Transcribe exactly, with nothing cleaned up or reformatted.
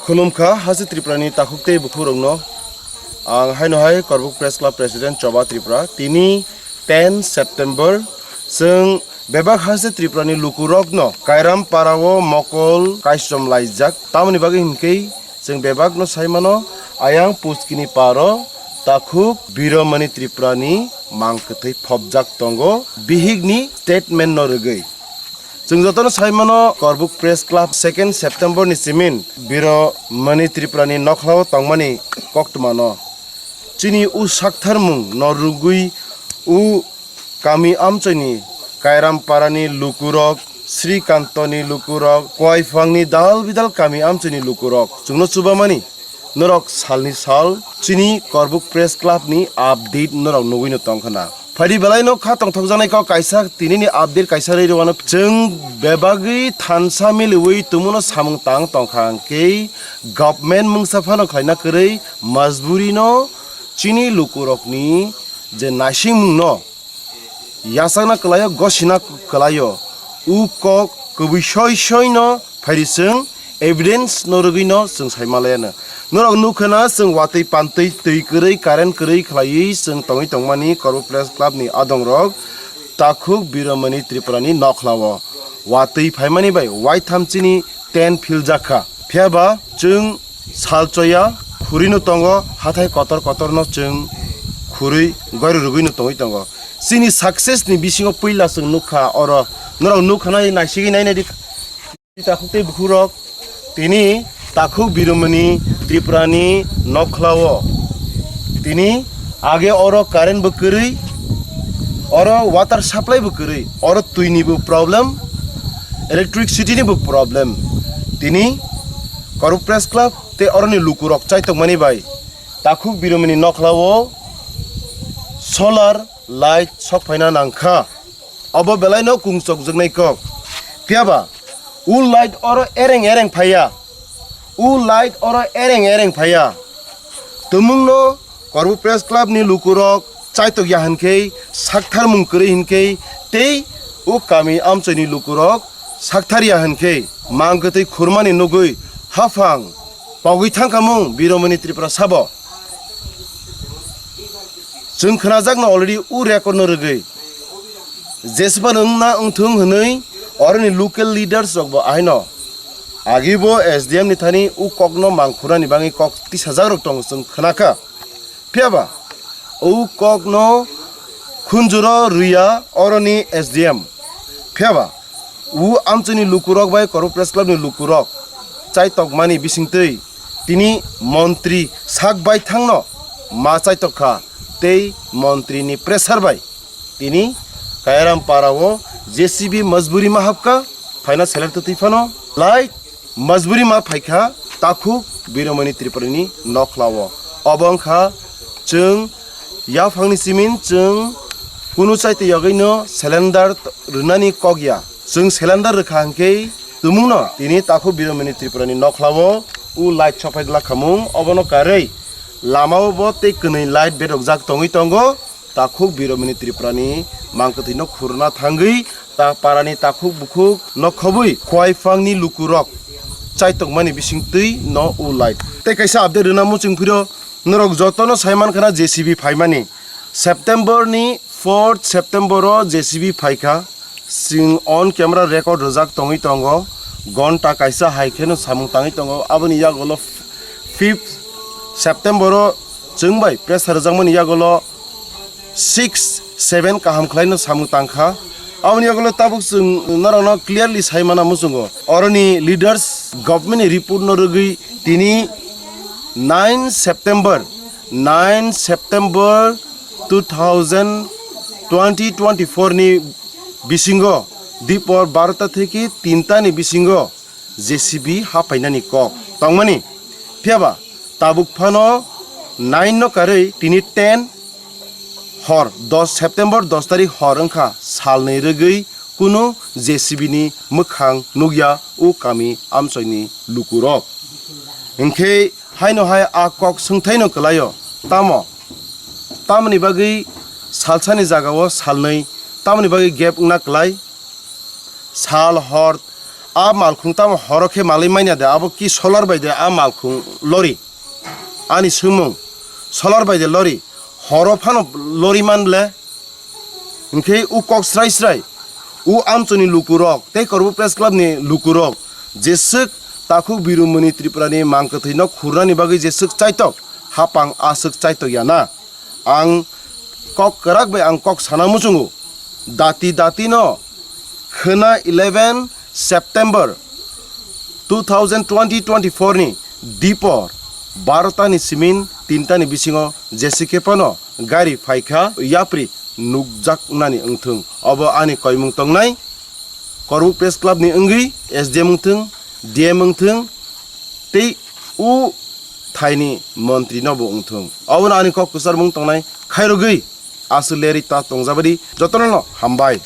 Khulumkha haste Tripurani takhuk tei bukhukrokno. Ang haino hai Korbuk Press Club President Choba Tripura. Tini ten September, chwng bebak haste Tripurani lukurokno Kairam parao mokol kaisom laijak. Tamoni bagwi hinkhe chwng bebakno saimano, ayang puskini paro takhuk Biromani Tripurani mang kwthwi phobjak tongo bihikni statement no rwgwi. Chwng jotono saimano, Korbuk Press Club second September ni simin Biromani Tripurani nokhlao tongmani koktwmano. Chini u saktharmung no rwgwi u kami amchoini Kairam parani lukurok, Srikantoni lukurok, Koiphangni dal bidal kami amchoini lukurok chwngno chubamani. Norok salni sal chini Korbuk Press Club ni update norok nugwi no tongkha na. Phaidi belai no kha tongthokjaknai kok kaisa tinini update kaisa rwi rwano. Chwng bebagwi thansa miliwi tumuno samung tang tongkha hwnkhe government mungsa phano khlaina kwrwi majburi no chini lukurokni je naisingmung no yachakna kwlaio, gosina kwlaio. U kok kwbwi soi soi no phaidi chwng evidence no rwgwi no chwng saimalaiano. Norok nukha na, chwng watwi pantwi twi kwrwi, current kwrwi khlaiwi chwng tongwi tongmani Korbuk Press Club ni adongrok takhuk Biromani Tripurani nokhlao watwi phaimani bai waitham chini tent philjak kha. Phiya ba chwng salchoya khurwi no tongo, hathai kotor kotor no chwng khurwi goiro rwgwi no tongwi tongo. Chini success ni bisingo puila chwng nukha oro, norok nukha nai, naisigwi nainai di. Takhuk tei bukhukrok, tini takhuk Biromani Tripurani nokhlao tini age oro current bo kwrwi, oro water supply bo kwrwi, oro twini bo problem, electricity ni bo problem. Tini Korbuk Press Club tei oroni lukurok chaitokmani bai takhuk Biromani nokhlao solar light sok phaina nangkha. Obo belai no kungsokjaknai kok. Phiya ba u light oro ereng ereng phaiya. U light oro ereng ereng phaiya. Tumung no Korbuk Press Club ni lukurok chaitok ya hinkhe, saktharmung kwrwi hinkhe, tei o kami amchoi ni lukurok saktharya hinkhe, mang kwtwi khurmani nugwi haphang pogwi thangkhamung Biromani Tripura sabo. Chwng khwnajakno already o record no rwgwi. Jesphano wngna wngthung hwnwi oroni local leaders rokbo ahaino agibo S D M ni thani o kokno mangkhurani bagwi kok tisajakrok tongo chwng khwnakha. Phiya ba o kokno khunjuro rwya oroni S D M. Phiya ba o amchini lukurok bai Korbuk Press Club ni lukurok chaitokmani bisingtwi tini montri sak baithangno ma chaitok kha tei montri ni pressure bai tini Kayaram para o J C B majburi ma hapkha, phaina seler twtwi phano lai majburi ma phaikha takhuk Biromani Tripurani nokhlao. Obo wngkha chwng yaphangni simin chwng kunu chaitwi yagwino cylinder rwnani kok ya. Chwng cylinder rwkha hinkhe tumungno tini takhuk Biromani Tripurani nokhlao o light sophai glak khamung, obono karwi lamao bo tei kwnwi light bedokjak tongwi tongo. Takhuk Biromani Tripurani mangkwthwino khurna thangwi ta parani takhuk bukhuk nokhobwi khwai phangni lukurok chaitokmani bisingtwi no o light. Tei kaisa update rwna muchung phiro norok jotono saimankha na J C B phaimani. September ni fourth September o J C B phaikha. Chwng on camera record rwjak tongwi tongo. Gonta kaisa hai kheno samung tangwi tongo. Aboni yagulo fifth September o chwng bai pressure rwjakmani yagulo six seven kaham khlaino samung tangkha. Aboni yagulo tabuk chwng norokno clearly sai mana muchungo. Oroni leaders government ni report no rwgwi tini nine September, nine September two thousand twenty twenty-four ni bisingo dipor barota theke tinta ni bisingo J C B haphainani kok tongmani. Phiya ba tabuk phano nine no karwi tini ten hor, dos September dos tarikh hor wngkha, salnwi rwgwi kunu J C B ni mwkhang nukya o kami amchoini lukurok. Hinkhe haino hai a kok swngthaino kwlaio, tamo? Tamoni bagwi salsani jagao salnwi, tamoni bagwi gap wngna kwlai? Sal hor A malkhung tamo horo khe malwi manya de, abo ki solar bai de a malkhung lori? Ani swngmung, solar bai de lori? Horo phano lori man le? Hinkhe u kok srai srai, u amchoni lukurok tei Korbuk Press Club ni lukurok jeswk takhuk Birumoni Tripura ni mangkwthwi no khurnani bagwi jeswk chaitok, hapang aswk chaitok ya na. Ang kok kwrak bai ang kok sana muchungo. Dati dati no khwna eleven September two thousand twenty twenty-four ni dipor barota ni simin tinta ni bisingo jesi khe phano gari phaikha yapri nukjaknani wngthung. Obo ani koimung tongnai Korbuk Press Club ni wngwi S D M wngthung, D M wngthung tei u thaini montri no bo wngthung. Obono ani kok kwchar mung tongnai khairogwi aswk leri ta tongjabadi jotono no hambai.